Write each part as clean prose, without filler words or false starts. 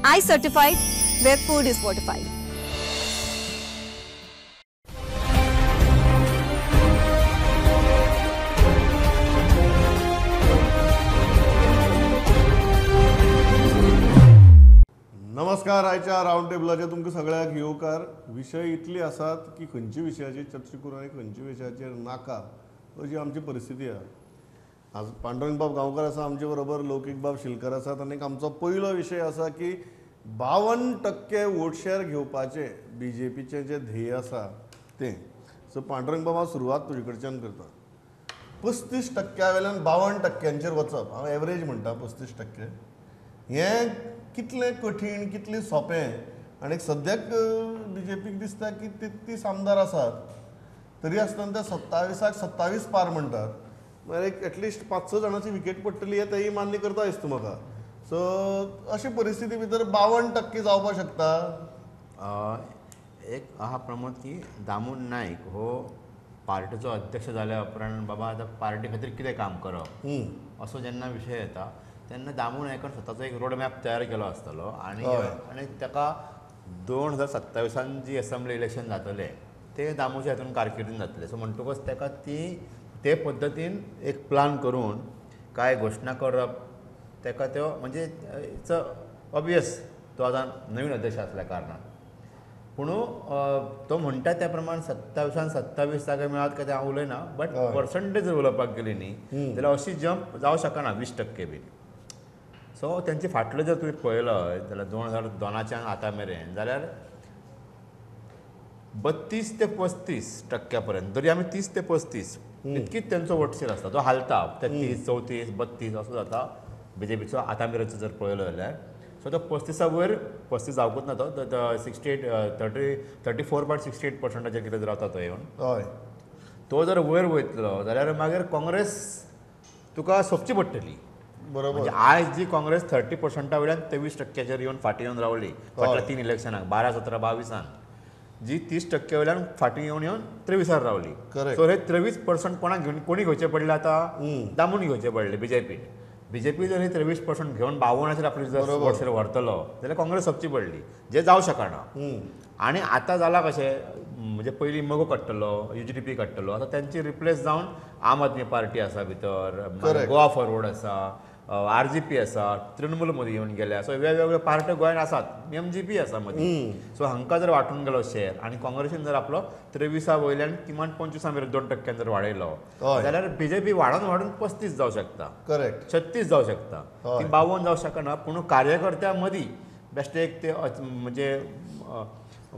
I certified, where food is fortified. नमस्कार. आयच्या round टेबलाचेर तुमकां सगळ्यांक येवकार. विशय इतले आसात की खंयच्या विशयाचेर चर्चा करूं आनी खंयच्या विशयाचेर नाका अशी आमची परिस्थिती आसा. आज पांडुरंग बाब गांवकार आसा आमचे बरोबर, लौकीक बाब शिलकर आसात आनी आमचो पयलो विशय आसा की 52% वोट शेअर घेवपाचें बी जे पीचें जें ध्येय आसा तें. सो पांडुरंग बाबा, सुरवात तुजे कडच्यान करता. 35% वयल्यान 52% वचप, हांव एवरेज म्हणटा 35%, हें कितलें कठीण, कितलें सोंपें? आनी सद्याक बी जे पीक दिसता की 33 आमदार आसात तरी आसतना ते 27 27 पार म्हणटात. म्हळ्यार एक एटलिस्ट 5-6 जाणांची विकेट पडटली हें तेय मान्य करता दिसता म्हाका. सो अशी परिस्थिती भितर 52% जावपाक शकता. एक आहा प्रमोद की दामू नायक हो पार्टीचो अध्यक्ष जाल्या उपरांत बाबा आतां पार्टी खातीर कितें काम करप असो जेन्ना विशय येता तेन्ना दामू नायकान स्वताचो एक रोड मॅप तयार केलो आसतलो आनी आनी ताका 2027 जी एसेंब्ली इलेक्शन जातलें तें दामूच्या हातून कारकिर्दीन जातलें. सो म्हणटकच ताका ती ते पद्दतीन एक प्लान करून काय घोशणा करप ताका त्यो म्हणजे it's obvious तो आतां नवीन अध्यक्ष आसल्या कारणान. पूण तो म्हणटा त्या प्रमाण 27 27 जागे मेळत काय तें हांव उलयना, बट पर्संटेज जर उलोवपाक गेली न्ही जाल्यार अशी जंप जावं शकना 20% बीन. सो तेंचे फाटलो जर तुवें पळयलो जाल्यार 2002 आतां मेरेन जाल्यार 32 ते 35% पर्यंत, तरी आमी 30 ते 35 इतकीच तेंचो वोट शेअर आसता. तो हालता 33, 34, 32 असो जाता बी जे पीचो आतां मेरेनचो जर पळयलो जाल्यार. सो तो 35 वयर 35 जावकूच ना, तो 68 34.68% कितें रावता तो येवन. हय, तो जर वयर वयतलो जाल्यार मागीर काँग्रेस तुका सोंपची पडटली. बरोबर. म्हणजे आयज जी काँग्रेस 30% वयल्यान 23% येवन फाटीं येवन रावली फाटल्या 3 इलेक्शनाक 12, 17, 22 जी 30% वयल्यान फाटीं येवन येवन 23 रावली. सो हे 23% कोणाक घेवन कोणी घेवचे पडले आतां? दामून घेवचे पडले बी जे पीन. बी जे पी जर हे 23% घेवन 52 आपली जर वोट शेअर व्हरतलो जाल्यार काँग्रेस सोंपची पडली, जे जावं शकना. आनी आतां जालां कशें म्हणजे पयलीं मगो काडटलो, you G D P काडटलो, आतां तेंची रिप्लेस जावन आम आदमी पार्टी आसा भितर, गोवा फॉरवर्ड आसा, आर जी पी आसा, तृणमूल मदीं येवन गेल्या. सो वेगवेगळ्यो पार्ट्यो गोंयांत आसात, एम जी पी आसा मदीं. सो हांकां जर वांटून गेलो शेअर आनी काँग्रेसीन जर आपलो 23 वयल्यान किमान 25 मेरेन 2% जर वाडयलो जाल्यार बी जे पी वाडोवन वाडून 35 जावं शकता, करेक्ट, 36 जावं शकता, ती 52 जावं शकना. पूण कार्यकर्त्यां मदीं बेश्टे एक ते म्हणजे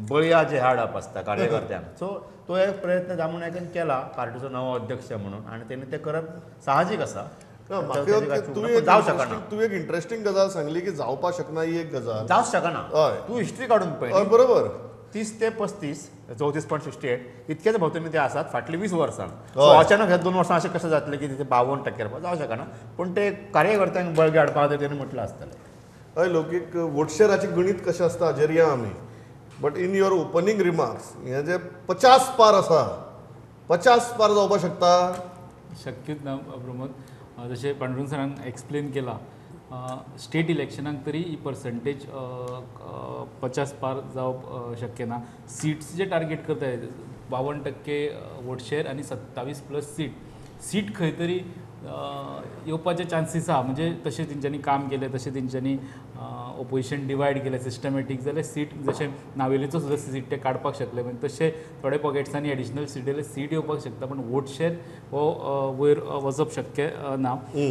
बळया जे हाडप आसता कार्यकर्त्यांक, सो तो एक प्रयत्न दामू नायकान केला पार्टीचो नवो अध्यक्ष म्हणून आनी तेणी तें करप साहजीक आसा. तूं एक इंट्रस्टिंग गजाल सांगली की जावपाक शकना ही एक गजाल जावंक शकना. तूं हिस्ट्री काडून पळय, बरोबर, 30 ते 35 34.68 इतकेच भोंवतणी ते आसात फाटलीं 20 वर्सां. सो अचानक ह्या 2 वर्सां अशें कशें जातलें की ते 52% जावंक शकना, पूण ते कार्यकर्त्यांक बळगें हाडपा खातीर तेणी म्हटलां आसतलें. हय, लौकीक, वोट शेअराचें गणीत कशें आसता हाजेर या आमी, but in your opening remarks हें जें 50 पार आसा, 50 पार जावपाक शकता? शक्यूच ना प्रमोद. जशें पांडुरंग सरान एक्सप्लेन केलां, स्टेट इलेक्शनाक तरी ही पर्संटेज 50 पार जावप शक्य ना. सिट्स जे टार्गेट करताय 52% वोट शेअर आनी 27 प्लस सीट, सीट खंय तरी येवपाचे चान्सीस आहा. म्हणजे तशें तेंच्यांनी काम केलें, तशें तेंच्यांनी ओपोजिशन डिवायड केलें सिस्टमॅटीक जाल्यार सीट जशें नावेलीचो सुद्दां सीट ते काडपाक शकले, म्हणजे तशें थोडे पॉकेट्सांनी एडिशनल सीट जाल्यार सीट येवपाक शकता, पूण वोट शेअर हो वयर वचप शक्य ना.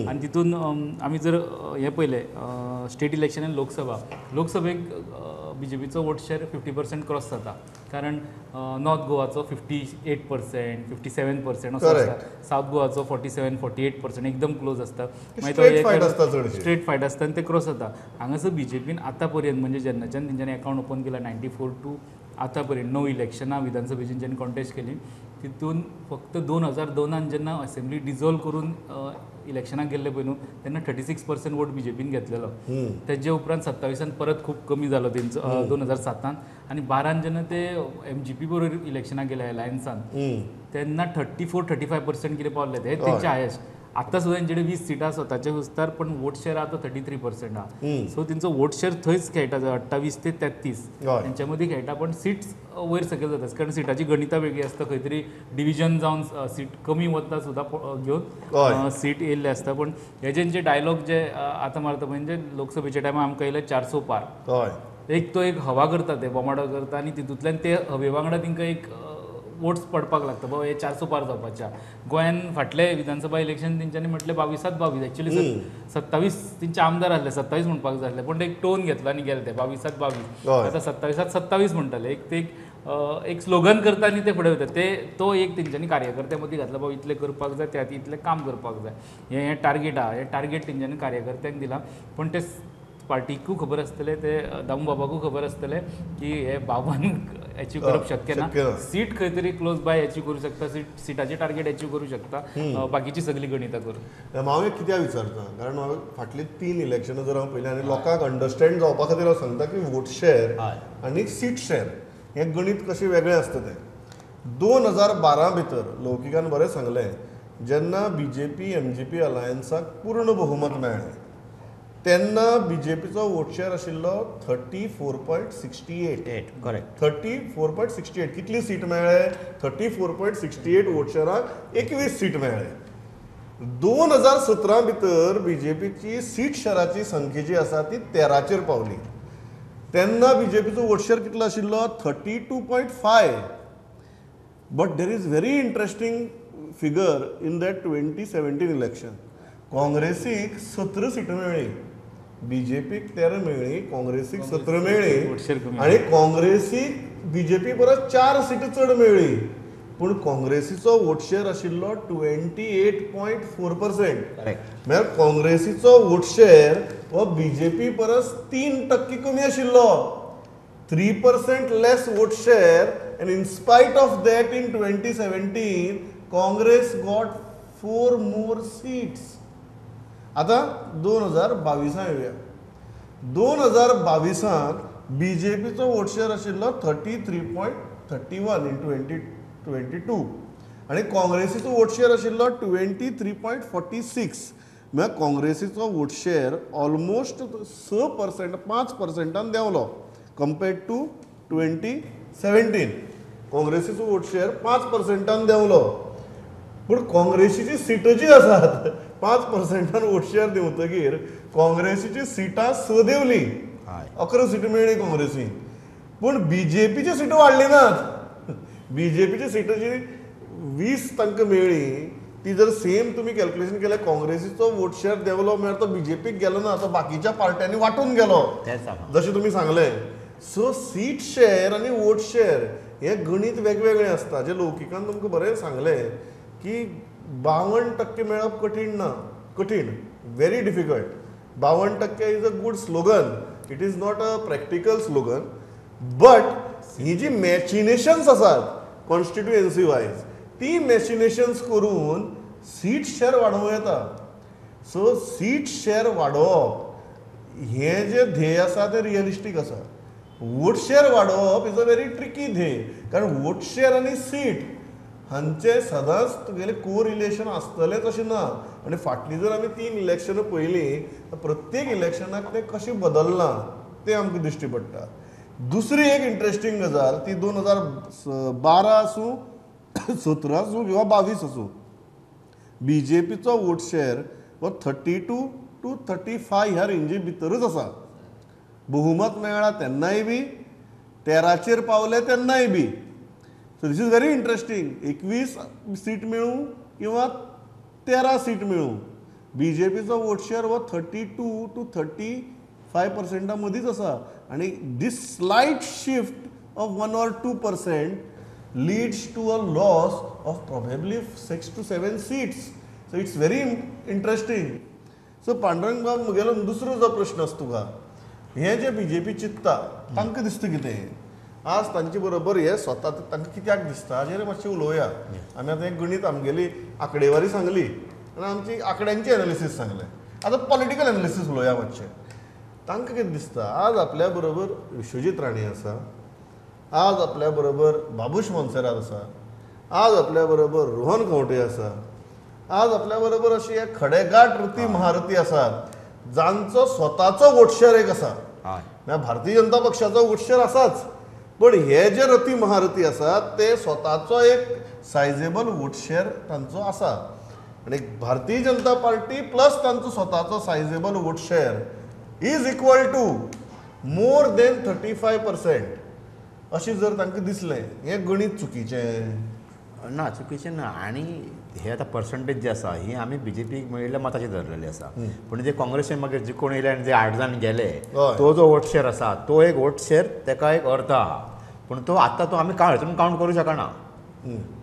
आनी तितून आमी जर हें पळयलें स्टेट इलेक्शन आनी लोकसभा, लोकसभेक बी जे पीचो वोट शेअर 50% क्रॉस जाता, कारण नॉर्थ गोवाचो 58%, 57% असो आसता, सावथ गोवाचो 47, 48% एकदम क्लोज आसता. मागीर स्ट्रेट फायट आसता आनी ते क्रॉस जाता. हांगासर बी जे पीन आतां पर्यंत म्हणजे जेन्नाच्यान तेंच्यांनी अकावंट ओपन केला 94 टू आतां पर्यंत 9 इलेक्शनां विधानसभेची तेंच्यांनी कॉन्टेस्ट केली, तितून फक्त 2002 जेन्ना असेंब्ली डिजॉल्व करून इलेक्शनाक गेल्ले पळय न्हू तेन्ना 36% वोट बी जे पीन घेतलेलो. तेजे उपरांत 27 परत खूब कमी जालो तेंचो 2007 आनी 12 जेन्ना ते एम जी पी बरोबर इलेक्शनाक गेले अलायन्सान तेन्ना 34-35% कितें पावले, ते तेंचे हायस्ट. आतां सुद्दां तेंचे कडेन 20 सिटां स्वताचे वचतात, पण वोट शेअर आतां 33% आहा. सो तेंचो वोट शेअर थंयच खेळटा, 28 ते 33 तेंच्या मदीं खेळटा, पण सिट्स वयर सकयल जातात कारण सिटाची गणितां वेगळी आसता. खंय तरी डिविजन जावन सीट कमी वता सुद्दां घेवन सीट येयल्ले आसता. पण हे जेंचे डायलॉग जे आतां मारता म्हणजे लोकसभेच्या टायमार आमकां येयले 400 पार. एक तो एक हवा करता, ते बोमाडो करता आनी तितूंतल्यान ते हवे वांगडा तेंकां एक वोट्स पडपाक लागता, बाबा हे 400 पार जावपाच्या. गोंयान फाटले विधानसभा इलेक्शन तेंच्यांनी म्हटलें 22-22, एक्चुअली 27 तेंचे आमदार आसले, 27 म्हणपाक जाय आसले, पूण एक टोन घेतलो आनी गेले ते 22-22. आतां 27-27 म्हणटाले. एक ते एक स्लोगन करता आनी ते फुडें वयता. ते तो एक तेंच्यांनी कार्यकर्त्या मदीं घातला, बाबा इतलें करपाक जाय, त्या खातीर इतलें काम करपाक जाय, हें टार्गेट आहा, हें टार्गेट तेंच्यांनी कार्यकर्त्यांक दिलां. पूण ते पार्टीकूय खबर आसतलें, ते दामू बाबाकूय खबर आसतलें की हे बाबान एचीव करप शक्य ना. सीट खंय तरी क्लोज बाय एचीव करूं शकता, सिटाचे टार्गेट एचीव करूं शकता, बाकीची सगळी गणितां करून. हांव एक कित्याक विचारता, कारण हांवें फाटली 3 इलेक्शनां जर हांव पळयलीं आनी लोकांक अंडरस्टँड जावपा खातीर हांव सांगता की वोट शेअर आनी सीट शेअर हें गणीत कशें वेगळें आसता तें. 2012 भितर लौकिकान बरें सांगलें, जेन्ना बीजेपी एमजीपी अलायन्साक पूर्ण बहुमत मेळ्ळें तेन्ना बीजेपीचो वोट शेअर आशिल्लो 34.68. करेक्ट, 34.68. कितली सीट मेळ्ळे? 34.68 वोट शेअराक 21 सीट मेळ्ळे. 2017 भितर बीजेपीची सीट शेअराची संख्या जी आसा ती 13चेर पावली. तेन्ना बीजेपीचो वोट शेअर कितलो आशिल्लो? 32.5. But there is very interesting figure in that 2017 election. काँग्रेसीक 17 सिटां मेळ्ळी, बीजेपीक 13 मेळ्ळी, काँग्रेसीक 17 मेळ्ळी आनी काँग्रेसीक बीजेपी परस 4 सिटां चड मेळ्ळी. पूण काँग्रेसीचो वोट शेअर आशिल्लो 28.4%. म्हळ्यार काँग्रेसीचो वोट शेअर हो बीजेपी परस 3% कमी आशिल्लो. 3% less vote share, and in spite of that in 2017 Congress got 4 more seats. आतां 2022 येवया. 2022 बीजेपीचो वोट शेअर आशिल्लो 33.31 इन 2022 आनी काँग्रेसीचो वोट शेअर आशिल्लो 23.46. म्हळ्यार काँग्रेसीचो वोट शेअर ऑलमोस्ट 6%, 5% देंवलो कंपेर्ड टू 2017. काँग्रेसीचो वोट शेअर 5% देंवलो, पूण काँग्रेसीची सिटां जी आसात 5% वोट शेअर देंवतकीर काँग्रेसीची सिटां 6 देंवली, 11 सिटां मेळ्ळी काँग्रेसीक. पूण बीजेपीची सिटां वाडली नात. बीजेपीची सिटां जी 20 तांकां मेळ्ळी ती जर सेम तुमी कॅल्क्युलेशन केल्यार काँग्रेसीचो वोट शेअर देंवलो म्हळ्यार तो बीजेपीक गेलो ना, तो बाकीच्या पार्ट्यांनी वांटून गेलो जशें तुमी सांगलें. सो सीट शेअर आनी वोट शेअर हे गणीत वेगवेगळें आसता. जें लौकिकान तुमकां बरें सांगलें की 52% मेळप कठीण ना, कठीण, very difficult. 52% is a good slogan, it is not a practical slogan. But he ji मॅचिनेशन्स आसात कॉन्स्टिट्युएन्सी वायज, ती मॅचिनेशन्स करून सीट शेअर वाडोवं येता. सो सीट शेअर वाडोवप हें जें ध्येय आसा तें रियलिस्टीक आसा. वोट शेअर वाडोवप is a very tricky ध्येय, कारण वोट शेअर आनी सीट हांचे सदांच तुगेलें कोरिलेशन आसतलेंच अशें ना. आनी फाटलीं जर आमी 3 इलेक्शनां पळयलीं तर प्रत्येक इलेक्शनाक तें कशें बदल्लां तें आमकां दिश्टी पडटा. दुसरी एक इंट्रस्टींग गजाल ती 2012 आसूं, 17 आसूं किंवा 22 आसूं, बीजेपीचो वोट शेअर हो 32 to 35 ह्या रेंजी भितरूच आसा. बहुमत मेळ्ळा तेन्नाय बी, 13चेर पावले तेन्नाय बी. So this is very interesting. 21 seat मेळूं किंवा 13 सीट मेळूं, बीजेपीचो वोट शेअर हो 32 to 35% मदींच आसा. आनी this slight shift of 1 or 2% leads to a loss of probably 6 to 7 seats. So it's very interesting. So Pandurang बाब, म्हगेलो दुसरो जो प्रश्न आसा तुका, हें जे बीजेपी चिंत्ता तांकां दिसता कितें आज तांचे बरोबर हे स्वता तांकां कित्याक दिसता हाजेर मातशें उलोवया. आमी आतां हें गणीत आमगेली आंकडेवारी सांगली आनी आमची आंकड्यांची एनालिसीस सांगलें, आतां पॉलिटिकल एनालिसीस उलोवया मातशें. तांकां कितें दिसता आज आपल्या बरोबर विश्वजीत राणे आसा, आज आपल्या बरोबर बाबूश मोन्सेरात आसा, आज आपल्या बरोबर रोहन खंवटे आसा, आज आपल्या बरोबर अशी एक खडेगाठ रती महारथी आसात जांचो स्वताचो वोट शेअर एक आसा. भारतीय जनता पक्षाचो वोट शेअर आसाच, पण हे जे रती महारथी आसात ते स्वताचो एक सायजेबल वोट शेअर तांचो आसा आनी भारतीय जनता पार्टी प्लस तांचो स्वताचो sizeable vote share is equal to more than 35% अशें जर तांकां दिसलें, हें गणीत चुकीचें ना? चुकीचें ना. आनी हे आतां पर्संटेज जे आसा ही आमी बीजेपीक मेळिल्ल्या मताचेर धरलेली आसा, पूण जे काँग्रेसीन मागीर जिखून येयले आनी जे 8 जाण गेले तो जो वोट शेअर आसा तो एक वोट शेअर तेका एक अर्थ आहा, पूण तो आतां तो आमी हितून कावंट करूं शकना.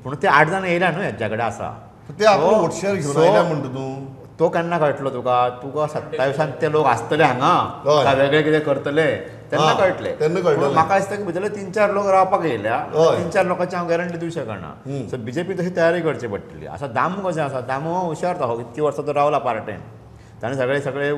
पूण ते 8 जाण येयल्या न्हू हेच्या कडेन आसा ते आपलो वोट शेअर घेवन आयल्या म्हणटा तूं, तो केन्ना कळटलो तुका? तुका 27 ते लोक आसतले हांगा काय वेगळे कितें करतले तेन्ना कळटले. म्हाका दिसता की भितरले 3-4 लोक रावपाक येयल्या, 3-4 लोकांची हांव गॅरंटी दिवं शकना. सो बीजेपी तशी तयारी करची पडटली. आसा दामू कशें आसा, दामू हुशार तो, इतकी वर्सां तो रावला पार्टेन, ताणें सगळे सगळे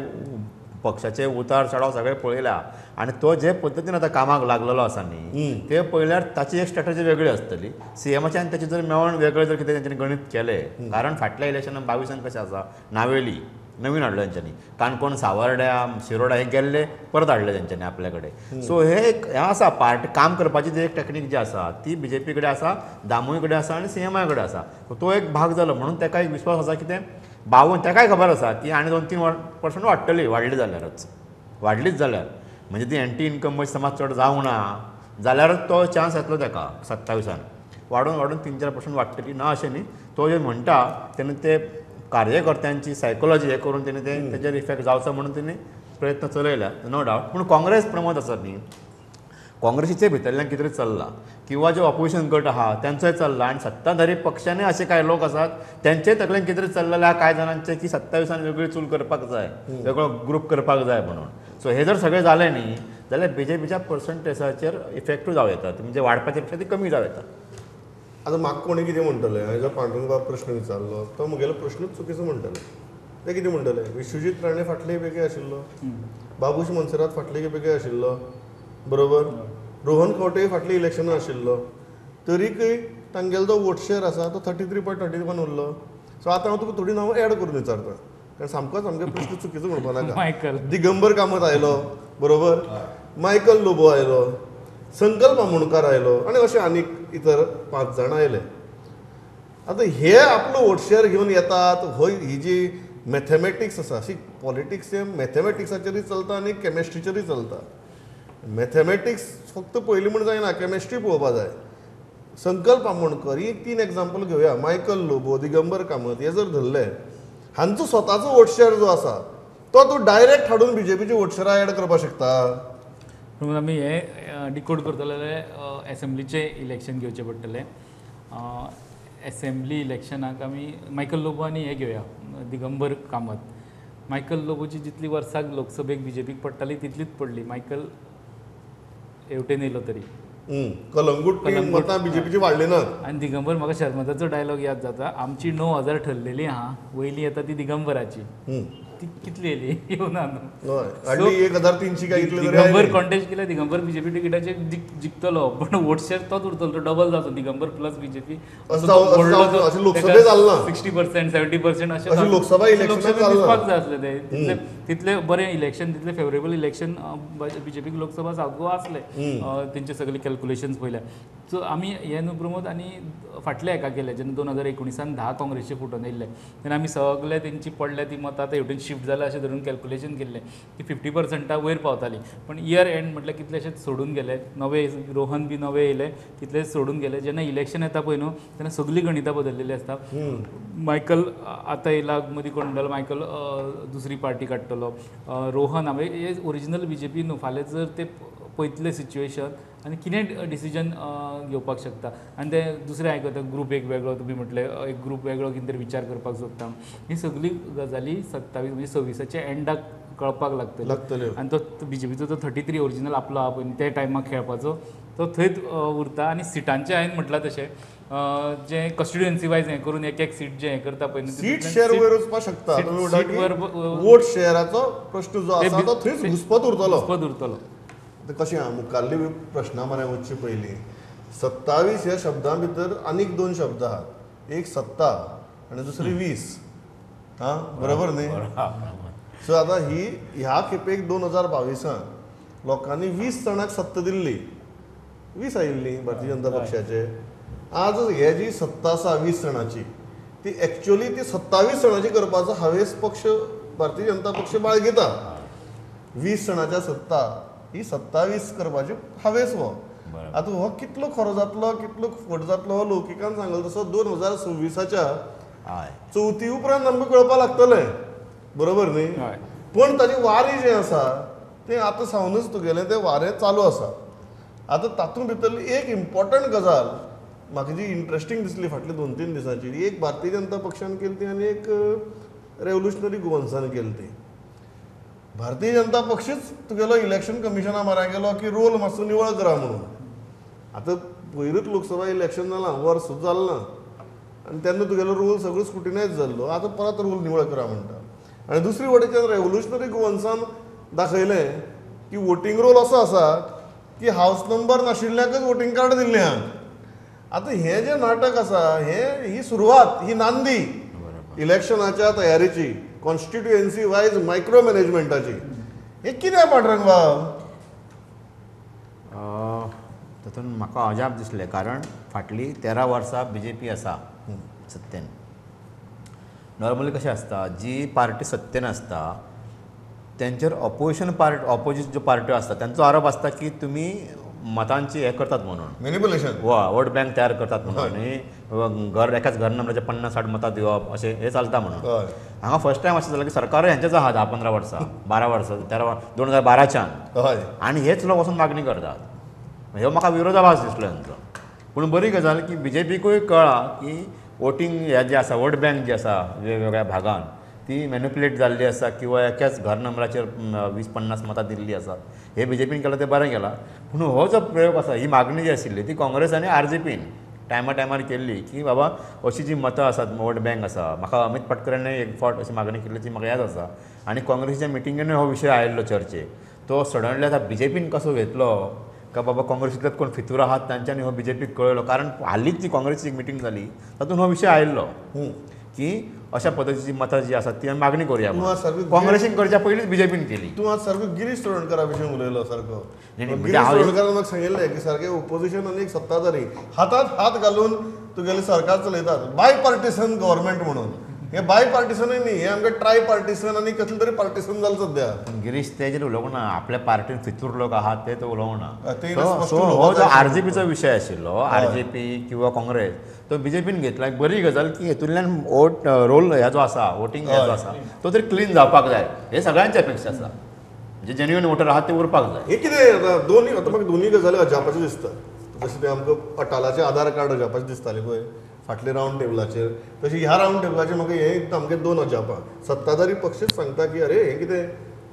पक्षाचे उतार चढाव सगळे पळयला आनी तो जे पद्दतीन आतां कामाक लागलेलो आसा न्ही ते पळयल्यार ताची एक स्ट्रेटजी वेगळी आसतली. सीएमाचे आनी ताचे जर मेळोन वेगळे जर कितें तेंच्यांनी गणीत केलें, कारण फाटल्या इलेक्शनान 22 कशें आसा, नावेली नवीन हाडलो तेंच्यांनी, काणकोण सावर्ड्या शिरोडा हे गेल्ले परत हाडले तेंच्यांनी आपल्या कडेन. सो हे एक हें आसा पार्ट काम करपाची जी एक टॅक्नीक जी आसा ती बीजेपी कडेन आसा, दामूय कडेन आसा आनी सीएमाय कडेन आसा. तो एक भाग जालो म्हणून ताका एक विश्वास आसा की ते 52 ताकाय खबर आसा की आनी 2-3% वाडटली, वाडली जाल्यारच, वाडलीच जाल्यार म्हणजे ती एंटी इन्कम समाज चड जावंक ना जाल्यारच तो चान्स येतलो ताका 27 वाडून वाडून 3-4% वाडटली ना अशें न्ही. तो जे म्हणटा तेन्ना ते कार्यकर्त्यांची सायकोलॉजी हे करून तेणी ते तेजेर इफेक्ट जावचो म्हणून तेणी प्रयत्न चलयला, नो डावट. पूण काँग्रेस प्रमोद आसा न्ही, काँग्रेसीचे भितरल्यान कितें तरी चल्लां किंवा जे ऑपोजिशन गट आहा तेंचोय चल्ला आनी सत्ताधारी पक्षांनी अशे कांय लोक आसात तेंचेय तकलेन कितें तरी चल्लेलें आहा कांय जाणांचें की 27 वेगळी चूल करपाक जाय, वेगळो ग्रूप करपाक जाय म्हणून. सो हे जर सगळें जालें न्ही जाल्यार बीजेपीच्या पर्संटेजाचेर इफेक्टूय जावं येता, म्हणजे वाडपाच्या पेक्षा ती कमी जावं येता. आतां म्हाका कोणी कितें म्हणटलें, हांवें जर पांडुरंग बाब प्रश्न विचारलो तो म्हगेलो प्रश्नूच चुकीचो म्हणटले. ते कितें म्हणटले, विश्वजीत राणे फाटले वेगळे आशिल्लो, बाबूश मोन्सेरात फाटले वेगळे आशिल्लो, बरोबर, रोहन खंवटे फाटली इलेक्शनां आशिल्लो, तरीकय तांगेलो जो वोट शेअर आसा तो 33.31 उरलो. सो आतां हांव तुका थोडी नांवां एड करून विचारता कारण सामकोच आमगे प्रश्न चुकीचो म्हणपा नाका. दिगंबर कामत आयलो, बरोबर, मायकल लोबो आयलो, संकल्प आमोणकार आयलो आनी अशे आनीक इतर 5 जाणां आयले. आतां हे आपलो वोट शेअर घेवन येतात, हय ही जी मॅथमॅटिक्स आसा, अशी पॉलिटिक्स हे मॅथमॅटिक्साचेरूय चलता आनी केमिस्ट्रीचेरूय चलता. मॅथमॅटिक्स फक्त पयलीं म्हूण जायना, केमिस्ट्री पळोवपा जाय. संकल्प आमोणकर ही 3 एग्जाम्पल घेवया, मायकल लोबो, दिगंबर कामत हे जर धरले, हांचो स्वताचो वोट शेअर जो आसा तो तूं डायरेक्ट हाडून बीजेपीचे वोट शेअरा एड करपाक शकता. पूण आमी हे डिकोड करतले जाल्यार एसेंब्लीचें इलेक्शन घेवचें पडटलें. एसेंब्ली इलेक्शनाक आमी मायकल लोबो आनी हे घेवया दिगंबर कामत. मायकल लोबोची जितली वर्साक लोकसभेक बीजेपीक पडटाली तितलीच पडली, मायकल हेवटेन येयलो तरी कलंगूट मतां बीजेपीची वाडली ना. आनी दिगंबर, म्हाका शर्मदाचो डायलॉग याद जाता, आमची 9,000 ठरलेली आहा, वयली येता ती दिगंबराची, ती कितली येयली येवना न्हू, 1,300 काय इतले. दिगंबर कॉन्टेस्ट केल्यार दिगंबर बीजेपी तिकिटाचेर जिखतलो, पण वोट शेअर तोच उरतलो, तो डबल जावचो, दिगंबर प्लस बीजेपी 60% 70% अशें लोकसभा दिसपाक जाय आसलें. ते तितले बरें इलेक्शन, तितले फेवरेबल इलेक्शन बीजेपीक लोकसभा साउथ गोवा आसलें, तेंचे सगळे कॅल्क्युलेशन्स पळयल्यार. सो आमी हे न्हू प्रमोद, आनी फाटल्या हेका केले जेन्ना 2019 10 काँग्रेसचे फुटोन येयल्ले तेन्ना आमी सगळे तेंची पडल्या ती मतां आतां हेवटेन शिफ्ट जाल्या अशें धरून कॅल्क्युलेशन केल्लें की 50% वयर पावताली, पण इयर एंड म्हटल्यार कितलेशेच सोडून गेले, नवे रोहन बी नवे येयले, तितले सोडून गेले. जेन्ना इलेक्शन येता पळय न्हू तेन्ना सगळीं गणितां बदललेली आसता. मायकल आतां येयला, मदीं कोण म्हणटालो मायकल दुसरी पार्टी काडटलो, रोहन आमी हे ओरिजिनल बीजेपी न्हू, फाल्यां जर ते पळयतले सिच्युएशन आनी कितें डिसिजन घेवपाक शकता. आनी ते दुसरें आयकता ग्रूप एक वेगळो, तुमी म्हटलें एक ग्रूप वेगळो कितें तरी विचार करपाक सोदता, ही सगळी गजाली 27 म्हणजे 26 एंडाक कळपाक लागतले. आनी तो बीजेपीचो तो 33 ओरिजिनल आपलो आहा पळय त्या टायमाक खेळपाचो तो थंयच उरता. आनी सिटांचें हांवें म्हटलां तशें जे कॉन्स्टिट्युएन्सी वायज हें करून एक एक सीट जे हें करता पळय, सीट शेअर वयर वचपाक शकता, वोट शेअराचो प्रश्न जो आसा तो थंयच घुस्पत उरतलो, घुस्पत उरतलो. कशें आहा मुखाल्ली प्रश्ना मरे वचचे पयलीं 27 ह्या शब्दां भितर आनीक 2 शब्द आहात, एक सत्ता आनी दुसरी 20. हां बरोबर न्ही? सो आतां ही ह्या खेपेक 2022 लोकांनी 20 जाणांक सत्ता दिल्ली, 20 आयिल्ली भारतीय जनता पक्षाचे. आज हे जी सत्ता आसा 20 जाणांची ती एक्चुअली ती 27 जाणांची करपाचो हावेस पक्ष भारतीय जनता पक्ष बाळगिता. 20 जाणांच्या सत्ता ही 27 करपाची हावेस हो. आतां हो कितलो खरो जातलो कितलो फट जातलो हो लौकिकान सांगलो तसो 2026च्या चवथी उपरांत आमकां कळपाक लागतलें, बरोबर न्ही? पूण ताजी वारी जें आसा तें आतां सावनूच तुगेलें तें वारें चालू आसा. आतां तातूंत भितरली एक इम्पॉर्टंट गजाल म्हाका जी इंट्रस्टींग दिसली फाटल्या 2-3 दिसांची, एक भारतीय जनता पक्षान केली ती आनी एक रेवोल्युशनरी गोवन्सान केली ती. भारतीय जनता पक्षच तुगेलो इलेक्शन कमिशना म्हऱ्या गेलो की रोल मातसो निवळ करा म्हणून. आतां पयरूच लोकसभा इलेक्शन जालां, वर्स सुद्दां जालें ना आनी तेन्ना तुगेलो रोल सगळो स्क्रुटिनायज जाल्लो, आतां परत रोल निवळ करा म्हणटा. आनी दुसरी वटेच्यान रेवोल्युशनरी गोवन्सान दाखयलें की वोटींग रोल असो आसा की हावस नंबर नाशिल्ल्याकच वोटींग कार्ड दिल्लें आहा. आतां हें जें नाटक आसा हें ही सुरवात, ही नांदी इलेक्शनाच्या तयारेची, कॉन्स्टिट्युएन्सी वायज मायक्रो मॅनेजमेंटाची. हें कितें पांडुरंग बाब? तातूंत म्हाका अजाप दिसलें, कारण फाटलीं 13 वर्सां बी जे पी आसा सत्तेन. नॉर्मली कशें आसता, जी पार्टी सत्तेन आसता तेंचेर ऑपोजिशन पार्ट ऑपोजीट ज्यो पार्ट्यो आसता तेंचो आरोप आसता की तुमी मतांची हें करतात म्हणून, मॅनिपुलेशन वा वोट बँक तयार करतात म्हणून, आनी घर एकाच घर नंबराचे 50-60 मतां दिवप अशें हें चलता म्हणून. हांगा फर्स्ट टायम अशें जालें की सरकारूय हेंचेच आहा 10-15 वर्सां, 12 वर्सां, 13 2012च्यान, आनी हेच लोक वचून मागणी करतात. ह्यो म्हाका विरोधाभास दिसलो हेंचो. पूण बरी गजाल की बी जे पीकूय कळ्ळां की वोटींग हें जें आसा, वोट बँक जी आसा वेगवेगळ्या भागान ती मॅनिपुलेट जाल्ली आसा किंवा एकाच घर नंबराचेर 20-50 मतां दिल्ली आसा. हे बी जे पीन केलां तें बरें केलां, पूण हो जो प्रयोग आसा, ही मागणी जी आशिल्ली ती काँग्रेस आनी आर जे पीन टायमा टायमार केल्ली की बाबा अशी जी मतां आसात, वोट बँक आसा. म्हाका अमीत पाटकरान एक फावट अशी मागणी केल्ली ती म्हाका याद आसा, आनी काँग्रेसीच्या मिटिंगेनूय हो विशय आयिल्लो चर्चेक. तो सडनली आतां बी जे पीन कसो घेतलो का बाबा काँग्रेसींतल्यात कोण फितूर आहात तांच्यांनी हो बी जे पीक कळयलो, कारण हालींच जी काँग्रेसीची एक मिटींग जाली तातूंत हो विशय आयिल्लो की अशा पद्दतीची मतां जी आसात ती आमी मागणी करुया. काँग्रेसीन करच्या पयलींच बी जे पीन केली. तूं आज सारको गिरीश चोडणकरा विशीं उलयलो सारको. गिरीश चोडणकरान म्हाका सांगिल्लें की सारकें ओपोजिशन आनी एक सत्ताधारी हातांत हात घालून तुगेलें सरकार चलयतात, बाय पार्टिसन गव्हर्मेंट म्हणून. हे बाय पार्टिसनूय न्ही, हे आमकां ट्राय पार्टिसन आनी कसलें तरी पार्टिसन जालें सद्या. पूण गिरीश तेजेर उलोवंक ना, आपल्या पार्टीन फितूर लोक आहात ते तो उलोवंक ना. सो हो जो आर जे पीचो विशय आशिल्लो, आर जे पी किंवा काँग्रेस, तो बी जे पीन घेतला. एक बरी गजाल की हेतूंतल्यान वोट रोल ह्या जो आसा, वोटींग ह्या जो आसा तो तरी क्लीन जावपाक जाय, हे सगळ्यांची अपेक्षा आसा. जे जेन्युइन वोटर आहात ते उरपाक जाय. हे कितें आतां दोनूय, आतां म्हाका दोनूय गजाली अजापाच्यो दिसता. जशें तें आमकां अटालाचें आधार कार्ड अजापाचें दिसतालें पळय फाटले रावंड टेबलाचेर, तशें ह्या रावंड टेबलाचेर म्हाका हें आमगे दोन अजापां. सत्ताधारी पक्षच सांगता की अरे हें कितें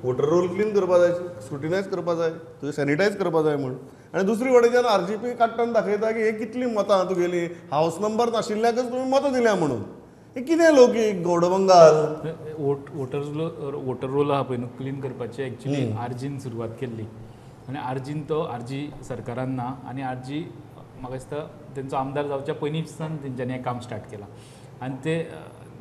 वोटर रोल क्लीन करपा जाय, स्क्रुटिनायज करपा जाय, तुवें सॅनिटायज करपा जाय म्हूण. आनी दुसरी वटेच्यान आर जी पी काडटान दाखयता की हे कितलीं मतां तुगेलीं, हावस नंबर नाशिल्ल्याकच तुमी मतां दिल्या म्हणून. हें कितें लौकीक गौडबंगाल? वोटर रोल आहा पळय न्हू क्लीन करपाची एक्चुली आरजीन सुरवात केल्ली, आनी आरजीन तो आरजी सरकारान ना, आनी आरजी म्हाका दिसता तेंचो आमदार जावच्या पयलींच्यान तेंच्यांनी हें काम स्टार्ट केलां. आनी ते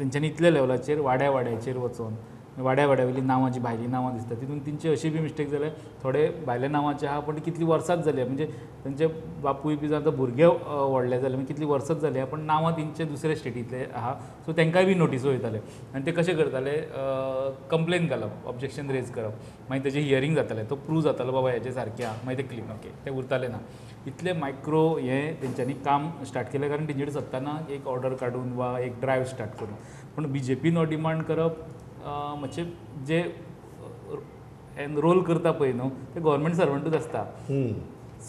तेंच्यांनी इतल्या लेवलाचेर वाड्या वाड्याचेर वचोन वाड्या वाड्या वयलीं नांवां जी भायलीं नांवां दिसता तितून तेंची अशी बी मिस्टेक जाल्या, थोडे भायल्या नांवाचे आहा पूण कितलीं वर्सांच जाली, म्हणजे तेंचे बापूय बी जावं भुरगे व्हडले जाले, म्हणजे कितलीं वर्सांच जाली पूण नांवां तेंचे दुसऱ्या स्टेटींतले आहा. सो तेंकांय बी नोटिसो वयताले आनी ते कशें करताले, कंप्लेन घालप, ऑब्जेक्शन रेज करप, मागीर तेजें हियरींग जातालें, तो प्रूव जातालो बाबा हेजें सारकें आहा, मागीर ते क्लीन ओके ते उरताले ना. इतलें मायक्रो हें तेंच्यांनी काम स्टार्ट केलें, कारण तेंचे कडेन सत्ता ना एक ऑर्डर काडून वा एक ड्रायव स्टार्ट करून. पूण बी जे पीन हो डिमांड करप मातशें जे एनरोल करता पळय न्हू ते गव्हर्मेंट सर्वंटूच आसता.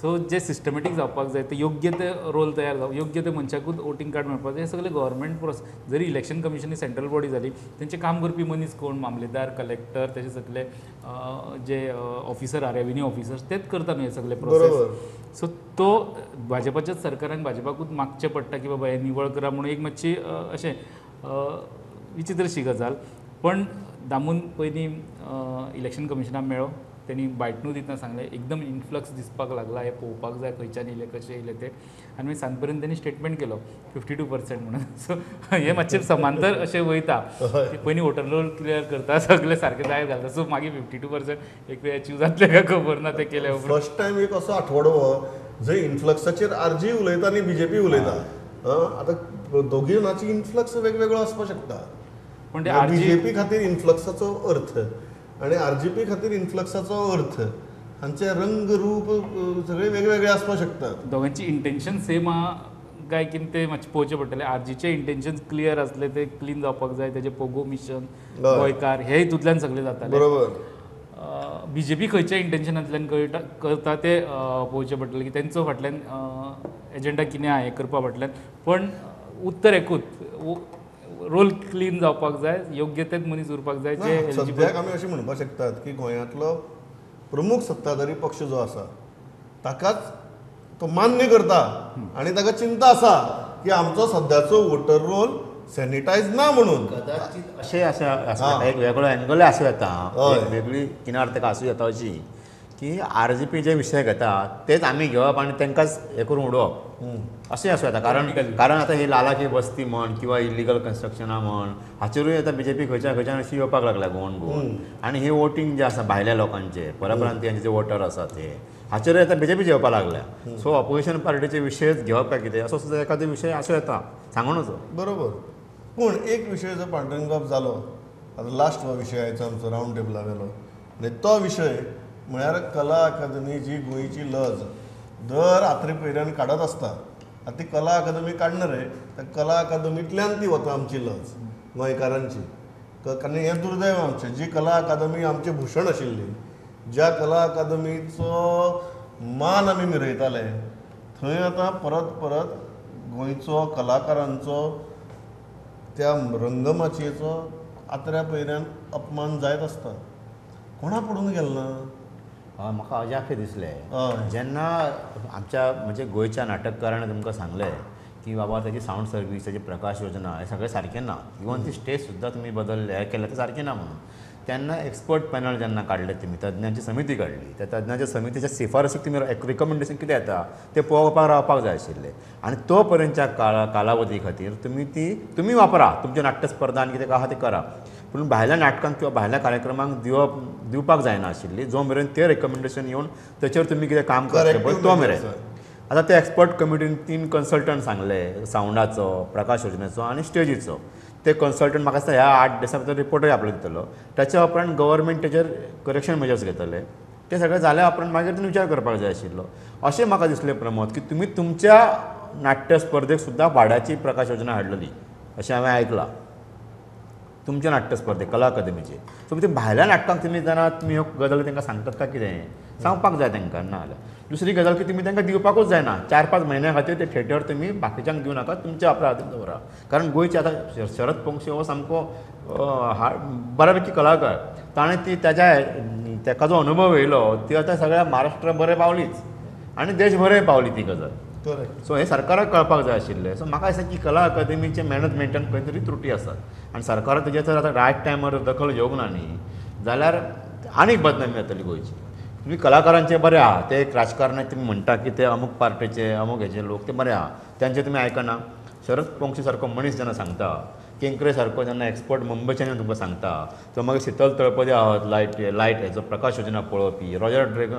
सो जे सिस्टमॅटीक जावपाक जाय ते योग्य ते रोल तयार जावप, योग्य ते मनशाकूच वोटींग कार्ड मेळपाक जाय, हे सगळे गव्हर्मेंट प्रोसेस. जरी इलेक्शन कमिशन ही सेंट्रल बॉडी जाली, तेंचें काम करपी मनीस कोण, मामलेदार, कलेक्टर, तेजे सगळे जे ऑफिसर आहा रेवेन्यू ऑफिसर्स तेच करता न्हू हे सगळे प्रोसेस. सो तो भाजपाच्याच सरकारान भाजपाकूच मागचें पडटा की बाबा हें निवळ करा म्हणून, एक मातशी अशें विचित्रशी गजाल. पण दामून पयलीं इलेक्शन कमिशनाक मेळ्ळो, तेणी बायटनू दितना सांगलें एकदम इन्फ्लक्स दिसपाक लागला, हें पळोवपाक जाय खंयच्यान येयले कशें येयले ते. आनी मागीर सांज पर्यंत तेणी स्टेटमेंट केलो 52% म्हणून. सो हें मातशें समांतर अशें वयता, पयलीं वोटर रोल क्लियर करता सगळें सारकें जायत घालता, सो मागीर 52% एक अचीव जातलें काय खबर ना तें केल्या उपरांत. फर्स्ट टायम एक असो आठवडो जंय इन्फ्लक्साचेर आरजी उलयता आनी बीजेपी उलयता. आतां दोगीय जाणांची इन्फ्लक्स वेगवेगळो आसपाक शकता, पूण बीजेपी खातीर इन्फ्लक्साचो अर्थ आनी आरजीपी खातीर इन्फ्लक्साचो अर्थ हांचे रंग रूप सगळे वेगवेगळे आसपाक शकतात. दोगांची इंटेन्शन सेम आहा काय कितें तें मातशें पळोवचें पडटलें. आरजीचें इंटेन्शन क्लियर आसलें तें क्लीन जावपाक जाय, तेजें पोगो मिशन गोंयकार हे हितूंतल्यान सगळें जातालें. बरोबर. बीजेपी खंयच्या इंटेन्शनांतल्यान करता तें पळोवचें पडटलें की तेंचो फाटल्यान एजेंडा कितें आहा हें करपा फाटल्यान. पण उत्तर एकूच, रोल क्लीन जावपाक जाय, योग्य तेच मनीस उरपाक जाय. जे सद्याक आमी अशें म्हणपाक शकतात की गोंयांतलो प्रमुख सत्ताधारी पक्ष जो आसा ताकाच तो मान्य करता आनी ताका चिंता आसा की आमचो सद्याचो वोटर रोल सॅनिटायज ना म्हणून. कदाचित अशें आसा एक वेगळो एंगलय आसूं येता, एक वेगळी किनार ताका आसूं येता अशी की आर जी पी जे विशय घेता तेच आमी घेवप आनी तांकांच हें करून उडोवप अशें आसूं येता. कारण कारण आतां ही लालाकी वस्ती म्हण किंवा इलिगल कन्स्ट्रक्शनां म्हण हाचेरूय आतां बी जे पी खंयच्या खंयच्यान अशी येवपाक लागल्या गोवन गोवन. आनी हे वोटींग जें आसा भायल्या लोकांचे परप्रांतीयांचे जे वोटर आसा ते हाचेरूय आतां बी जे पी येवपाक लागल्या. सो ऑपोजिशन पार्टीचे विशयच घेवप काय कितें असो सुद्दां एखादो विशय आसूं येता, सांगू नजो. बरोबर. पूण एक विशय जो पांडुरंगबाब जालो आतां लास्ट हो विशय आयचो आमचो रावंड टेबला वेलो आनी तो विशय म्हळ्यार कला अकादमी जी गोंयची लज दर आत्री पयऱ्यान काडत आसता. आतां ती कला अकादमी काडना रे, त्या कला अकादमींतल्यान ती वता आमची लज गोंयकारांची. कारण हें दुर्दैव आमचें, जी कला अकादमी आमचें भूषण आशिल्ली, ज्या कला अकादमीचो मान आमी मिरयताले थंय आतां परत परत गोंयचो कलाकारांचो त्या रंगमाचयेचो आत्र्या पयऱ्यान अपमान जायत आसता. कोणा पडून गेलो ना? म्हाका अजापे दिसलें जेन्ना आमच्या म्हणजे गोंयच्या नाटककारान तुमकां सांगलें की बाबा ताची सावंड सर्वीस, ताची प्रकाश योजना हें सगळें सारकें ना, इवन ती स्टेज सुद्दां तुमी बदलले हें केलें तें सारकें ना म्हणून, तेन्ना एक्सपर्ट पॅनल जेन्ना काडलें तुमी, तज्ञांची समिती काडली, त्या तज्ञांच्या समितीच्या शिफारसीक तुमी रिकमेंडेशन कितें येता तें पळोवपाक रावपाक जाय आशिल्लें. आनी तो पर्यंतच्या कालावधी खातीर तुमी ती तुमी वापरा, तुमच्यो नाट्य स्पर्धा आनी कितें आहा तें करा, पूण भायल्या नाटकांक किंवा भायल्या कार्यक्रमांक दिवपाक जायना आशिल्ली जो मेरेन ते रेकमेंडेशन येवन तेचेर तुमी कितें काम करतले पळय तो मेरेन. आतां ते एक्सपर्ट कमिटीन 3 कन्सल्टंट सांगले, सावंडाचो, प्रकाश योजनेचो आनी स्टेजीचो. ते कन्सल्टंट म्हाका दिसता ह्या 8 दिसां भितर रिपोर्टूय आपलो दितलो. ताच्या उपरांत गव्हर्मेंट तेचेर करेक्शन मेजर्स घेतले. ते सगळें जाल्या उपरांत मागीर तुमी विचार करपाक जाय आशिल्लो. अशें म्हाका दिसलें प्रमोद की तुमी तुमच्या नाट्य स्पर्धेक सुद्दां भाड्याची प्रकाश योजना हाडलेली अशें हांवें आयकलां तुमच्या नाट्य स्पर्धे कला अकादमीचे. सो ते भायल्या नाटकांक तुमी जाणा तुमी ह्यो गजाली तांकां सांगतात काय कितें सांगपाक जाय तांकां. ना जाल्यार दुसरी गजाल की तुमी तांकां दिवपाकूच जायना, 4-5 म्हयन्या खातीर ते थिएटर तुमी बाकीच्यांक दिवं नाका, तुमच्या आपल्या हातीन दवरा. कारण गोंयचे आतां शरद पोंगशे हो सामको बऱ्यापैकी कलाकार, ताणें ती ताज्या ताका जो अनुभव येयलो ती आतां सगळ्या महाराष्ट्रा बरें पावलीच आनी देशभरय पावली ती गजाल. सो हें सरकाराक कळपाक जाय आशिल्लें. सो म्हाका दिसता की कला अकादमीचे मॅनेजमेंटान खंय तरी त्रुटी आसात आनी सरकाराक तेजेर जर आतां रायट टायमार दखल घेवंक ना न्ही जाल्यार आनीक बदनामी जातली गोंयची. तुमी कलाकारांचे बरें आहा, ते एक राजकारणाक तुमी म्हणटा की ते अमूक पार्टेचे अमूक हेचे लोक ते बरे आहा, तेंचे तुमी आयकना. शरद पोंगशे सारको मनीस जेन्ना सांगता, केंकरे सारको जेन्ना एक्सपर्ट मुंबयच्यान तुमकां सांगता, तो मागीर शीतल तळपदे आहात लायट हेचो प्रकाश योजना पळोवपी, रॉजर ड्रेगो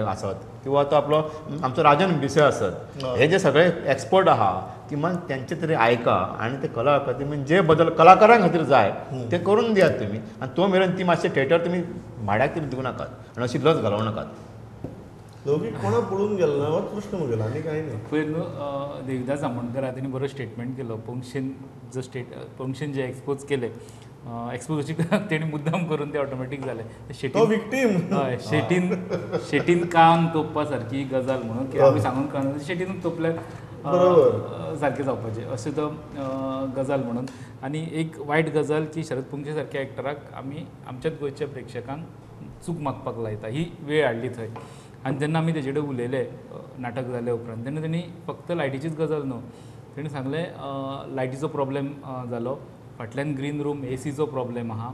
आसत किंवा तो आपलो आमचो राजन भिसे आसत, हे जे सगळे एक्सपर्ट आहा किमान तेंचे तरी आयका आनी ते कला अकादमीन जे बदल कलाकारां खातीर जाय ते करून दियात तुमी. आनी तो मेरेन ती मातशें थिएटर तुमी भाड्याक तरी दिवं नाकात आनी अशी लज घालोवं नाकात. लौकीक कोणा पळोवन गेलो ना होच प्रश्न म्हगेलो आनी कांय न्ही. पयर न्हू देविदास आमोणकर तेणी बरो स्टेटमेंट केलो, पोंगशेन जो स्टेट पोंगशेन जे एक्सपोज केले, एक्सपोज तेणी मुद्दाम करून ते ऑटोमॅटीक जालें. शेटी विक्टीम, हय, शेटीन शेटीन कान तोपपा सारकी गजाल म्हणून की आमी सांगून कान शेटीन तोपल्यार बरोबर सारकें जावपाचें अशें तो गजाल म्हणून. आनी एक वायट गजाल की शरद पोंगशे सारक्या एक्टराक आमी आमच्याच गोंयच्या प्रेक्षकांक चूक मागपाक लायता, ही वेळ हाडली थंय. आनी जेन्ना आमी तेजे कडेन उलयले नाटक जाल्या उपरांत तेन्ना तेणी फक्त लायटीचीच गजाल न्हू, तेणी सांगलें लायटीचो प्रॉब्लेम जालो, फाटल्यान ग्रीन रूम एसीचो प्रॉब्लेम आहा,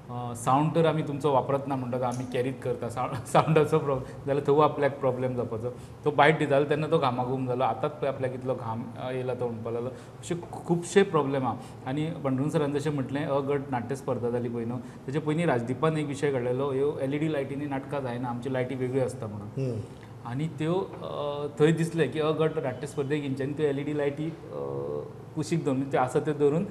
सावंड तर आमी तुमचो वापरत ना म्हणटा आमी कॅरीत करता सावंडाचो प्रॉब्लेम जाल्यार थंय आपल्याक प्रॉब्लेम जावपाचो. तो बायट दितालो तेन्ना तो घामाघूम जालो, आतांच पळय आपल्याक इतलो घाम येयला तो म्हणपाक लागलो. अशे खुबशे प्रॉब्लेम आहा. आनी पांडुरंग सरान जशें म्हटलें अ गट नाट्य स्पर्धा जाली पळय न्हू, तेजे पयलीं राजदीपान एक विशय काडलेलो, ह्यो एलईडी लायटींनी नाटकां जायना, आमची लायटी वेगळ्यो आसता म्हणून. आनी त्यो थंय दिसलें की अ गट नाट्य स्पर्धेक हेंच्यांनी त्यो एलईडी लायटी कुशीक दवरून त्यो आसा त्यो दवरून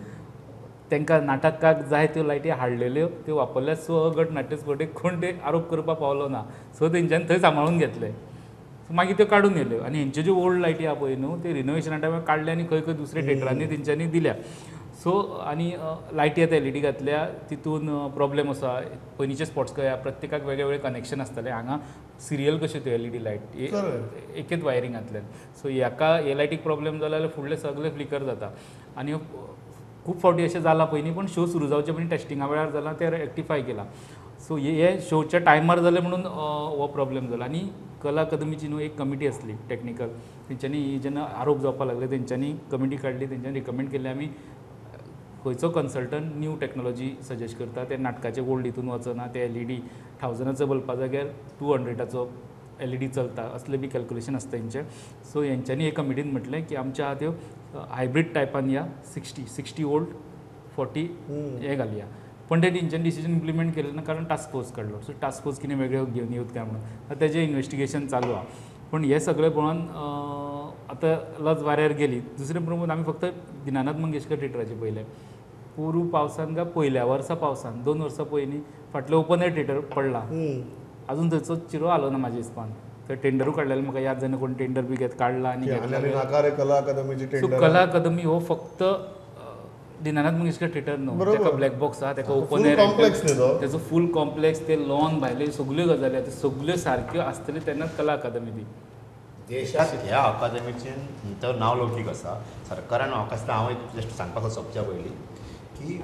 तांकां नाटकाक जाय त्यो लायटी हाडलेल्यो त्यो वापरल्या. सो अ गट नाट्य स्पर्धेक कोण ते आरोप करपाक पावलो ना. सो तेंच्यांनी थंय सांबाळून घेतले. सो मागीर त्यो काडून येयल्यो आनी हेंच्यो ज्यो ओल्ड लायटी आहा पळय न्हू त्यो रिनोवेशना टायमार काडल्या आनी खंय खंय दुसऱ्या थेटरांनी तेंच्यांनी दिल्या. सो आनी लायटी आतां एलईडी घातल्या तितून प्रॉब्लेम आसा. पयलींचे स्पॉट्स कळ्या प्रत्येकाक वेगळे वेगळे कनेक्शन आसताले, हांगा सिरियल कश्यो त्यो एलईडी लायट एकेच वायरिंगांतल्यान. सो हेका हे लायटीक प्रॉब्लेम जालो जाल्यार फुडले सगळे फ्लिकर जाता. आनी खूब फावटी अशें जालां पयलीं, पूण शो सुरू जावचे पयलीं टेस्टिंगा वेळार जालां तें रेक्टिफाय केलां. सो हे शोच्या टायमार जालें म्हणून हो प्रॉब्लेम जालो. आनी कला अकादमीची न्हू एक कमिटी आसली टॅक्निकल, तेंच्यांनी जेन्ना आरोप जावपाक लागले तेंच्यांनी कमिटी काडली, तेंच्यांनी रिकमेंड केल्लें आमी खंयचो कन्सल्टंट न्यू टॅक्नोलॉजी सजेस्ट करता, ते नाटकाचे ओल्ड हितून वचना, ते एलईडी 1000 बल्बा जाग्यार 200 एलईडी चलता असले बी कॅल्क्युलेशन आसता हेंचें. सो हेंच्यांनी हे कमिटीन म्हटलें की आमच्या आहा त्यो हायब्रीड टायपान या 60 वोल्ट 40 हें घालया. पण ते तेंच्यांनी डिसिजन इम्प्लिमेंट केलें ना कारण टास्क फोर्स काडलो. सो टास्क फोर्स कितें वेगळें घेवन येवत काय म्हणून तेजें इन्वेस्टिगेशन चालू आहा. पूण हें सगळें पळोवन आतां लज वाऱ्यार गेली. दुसरें प्रमोद आमी फक्त दिनानाथ मंगेशकर थिएटराचें पळयलें. पोरू पावसान काय पयल्या वर्सा पावसान 2 वर्सां पयलीं फाटलें ओपन एयर थिएटर पडलां, अजून थंयचो चिरो आलो ना म्हाज्या हिसपान. थंय टेंडरूय काडलेलें म्हाका याद जायना कोण टेंडर बी घेत काडला आनी कला अकादमीची. सो कला अकादमी हो फक्त दिनानाथ मंगेशकर थिएटर न्हू, ताका ब्लॅक बॉक्स आहा, ताका ओपन एयर कॉम्प्लेक्स तेजो फूल कॉम्प्लेक्स, ते लॉन भायले सगल्यो गजाली आहा, त्यो सगल्यो सारक्यो आसतल्यो तेन्नाच कला अकादमी ती. देशांत ह्या अकादमीचें तर नांव लौकीक आसा. सरकारान म्हाका दिसता हांव एक जस्ट सांगपाक सोंपच्या पयलीं की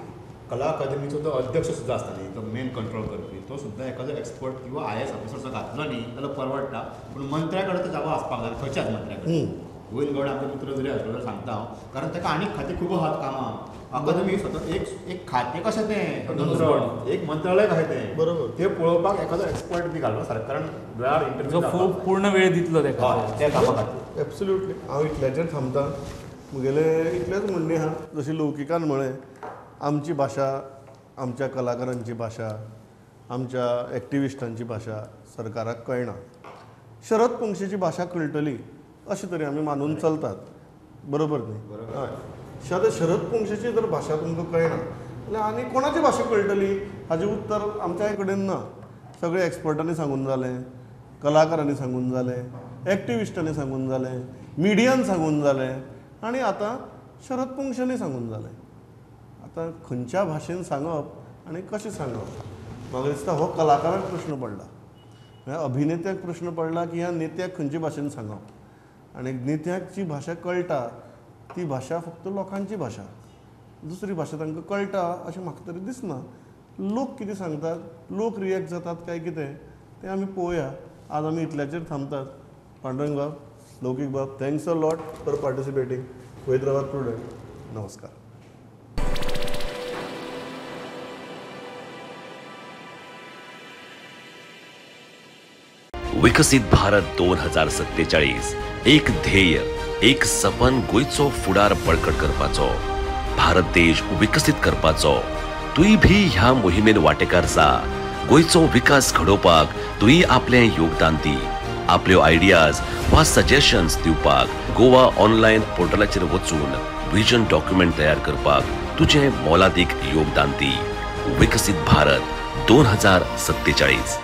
कला अकादमीचो तो अध्यक्ष सुद्दां आसता न्ही, तो मेन कंट्रोल करपी, तो सुद्दां एखादो एक्सपर्ट किंवा IAS officer घातलो न्ही जाल्यार परवडटा. पूण मंत्र्या कडेन तो जागो आसपाक जाय, खंयच्याच मंत्र्या कडेन. गोविंद गावडे आमचे मित्र जरी आसलो जाल्यार सांगता हांव, कारण ताका आनीक खातें खूब आहात कामां. अकादमी स्वता एक खातें कशें तें स्वतंत्र एक मंत्रालय कशें तें, बरोबर, तें पळोवपाक एखादो एक्सपर्ट बी घालो सरकारान वेळार इंटरव्यू पूर्ण वेळ दितलो ताका त्या कामा खातीर. एब्सोल्युटली हांव इतल्याचेर थांबता. म्हगेलें इतलेंच म्हणणें आहा, जशें लौकिकान म्हळें, आमची भाशा, आमच्या कलाकारांची भाशा, आमच्या एक्टिविस्टांची भाशा सरकाराक कळना. शरद पोंगशेची भाशा कळटली अशें तरी आमी मानून चलतात, बरोबर न्ही? हय. शरद पोंगशेची जर भाशा तुमकां कळना जाल्यार आनी कोणाची भाशा कळटली हाजें उत्तर आमच्या कडेन ना. सगळे एक्सपर्टांनी सांगून जालें, कलाकारांनी सांगून जालें, एक्टिविस्टांनी सांगून जालें, मिडियान सांगून जालें, आनी आतां शरद पोंगशेंनी सांगून जालें. आतां खंयच्या भाशेन सांगप आनी कशें सांगप, म्हाका दिसता हो कलाकाराक प्रश्न पडला, म्हळ्यार अभिनेत्याक प्रश्न पडला की ह्या नेत्याक खंयचे भाशेन सांगप. आनी नेत्याक जी भाशा कळटा ती भाशा फक्त लोकांची भाशा, दुसरी भाशा तांकां कळटा अशें म्हाका तरी दिसना. लोक कितें सांगतात, लोक रिएक्ट जातात काय कितें तें आमी पळोवया. आज आमी इतल्याचेर थांबतात. पांडुरंग बाब, लौकीक बाब, thanks a lot for participating. वयत रावात प्रुडंट. नमस्कार. विकसित भारत 2047 एक ध्येय, एक सपन गोंयचो फुडार बळकट करपाचो, भारत देश विकसीत करपाचो. तुय भी ह्या मोहिमेन वांटेकार जा. गोंयचो विकास घडोवपाक तुय आपलें योगदान दी. आपल्यो आयडियाज वा सजेशन्स दिवपाक गोवा ऑनलायन पोर्टलाचेर वचून विजन डॉक्युमेंट तयार करपाक तुजें मोलादीक योगदान दी. विकसीत भारत 2047.